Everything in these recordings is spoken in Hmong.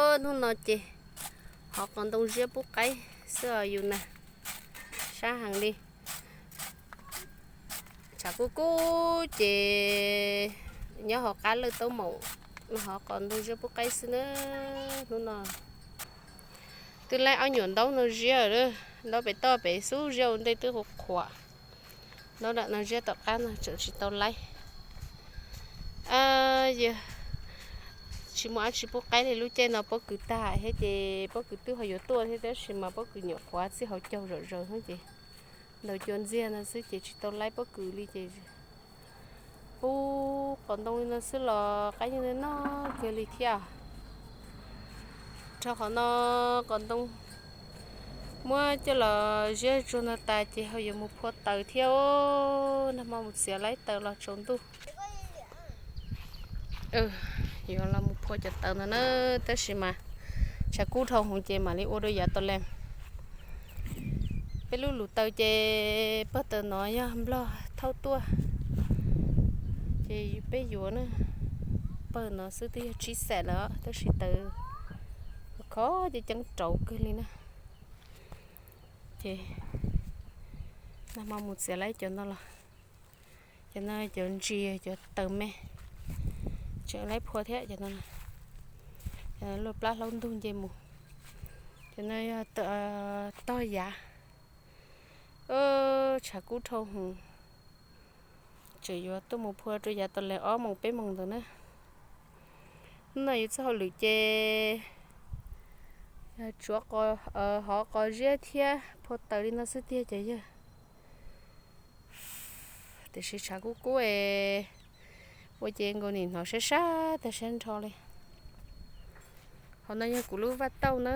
Hnub no ces hov qos ntoo ziab pub qaib xwb os yus na, sab heev li. Tshav kub kub ces nyob hauv qab lawj taub maum, hov qos ntoo ziab pub qaib xwb na. Hnub no twb laib ob nyuam ntaub no ziab, ntaub pem toj pem xub ziab ua ntej twb qhuav qhuav. Ntaub nram no ziab tom qab no tseem tsis tau laib. Yog tsis muaj dab tsi pub qaib li lub caij no pob kws tag thiab ces pob kws twb ho yuav tuaj thiab tab sis mas pob kws nyuam qhuav txij hauv caug zom zaws xwb ces ntaus cua ntxiag no xwb ces tsis tau laib pob kws li ces pub qos ntoo li no xwb los qaib yeej noj kawg li thiab. Rau qhov no qos ntoo muab coj los ziab tsuag no tas ces ho yuav mus phua taws thiab. Nag hmo mus txiav laib taws los tsaus ntuj. Yuav los mus phua cov taws no na, tab sis mas tshav kub dhau hwv ces mam li ua rau yav tas lees. Peb lub lus taws ces pawg taws no yog nplog thauj tuaj, ces peb yuav na. Pawg no xwb twb yog tsib xees lawm tab sis taws khov ces ceeb rauv kawg li na. Ces nag hmo mus txiav laib cov no los, cov no cov ntsis cov taws me, tseem laib phua thiab cov no. Luaj plab hlaub ntug nce mus. Cov no yog tog yav. Tshav kub dhau hwv, tseem yuav tuaj mus phua rau yav tas lees ob moos peb moos ntawd na. Hnub no yus txoj hauj lwm ces tsuav hov qos ziab thiab phua taws li no xwb tiag cov yawg. Tiam sis tshav kub kub es ua ces nkaus nim hnov sab sab tag sab nrho li. Qhov no yog kuv lub vaj tauj na,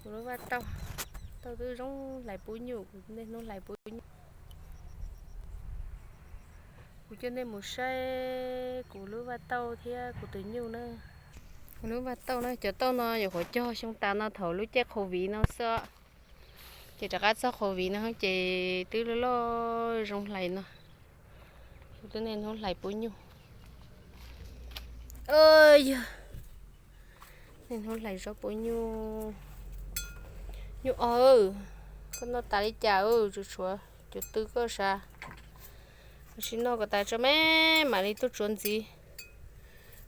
kuv lub vaj tauj, tauj twb zoo hlais pub nyuj, kuv niaj hnub hlais pub nyuj. Kuv coj nej mus saib kuv lub vaj tauj thiab kuv tus nyuj na. Kuv lub vaj tauj na, cov tauj no nyuam qhuav cog xyoo tas no thaum lub caij covid no xwb. Ces rov qab txog covid no ces twb loj loj zoo hlais no. Kuv twb niaj hnub hlais pub nyuj. Yog niaj hnub hlais zaub pub nyuj. Nyuj os, koj noj tas li cas, tsuas tshuav cuv tw koj sav. Sim noj kom tas tso me mam li tuaj tsuav ntxiv.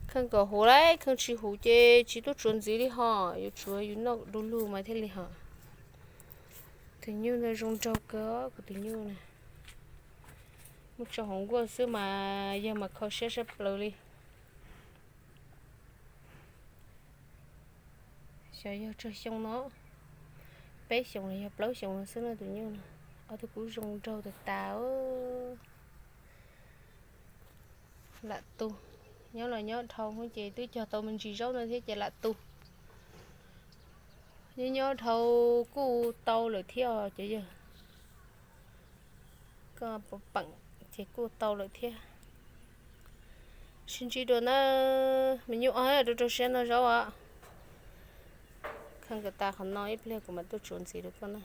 Kheej kom huv lauj, kheej tsis huv ces tsis tuaj tsuav ntxiv li hos, yuav tsuav yus noj du lug mas thiaj li hos. Tus nyuj ntawd zoo nraug kawg, kuv tus nyuj na. Muab tso hauv nkuaj xwb mas yawg mas kho siab sab plaws li. Xyov yog tsawg xyoo no, peb xyoos los yog plaub xyoos no xwb no tus nyuj no. Ob tug kub zoo nraug tas tas. Lam tu, nyob los nyob dhau ces twb cog tau me ntsis zaub no thiab ces lam tu. Nyob nyob dhau kuj tau lawm thiab os cov yawg. Koj pov peem ces kuj tau lawm thiab. Sib ntsib dua na, me nyuj os, rau rau siab noj zaub os. Kheej kom tas qhov no ib pliag kuv mam tuaj tsuav ntxiv rau koj na.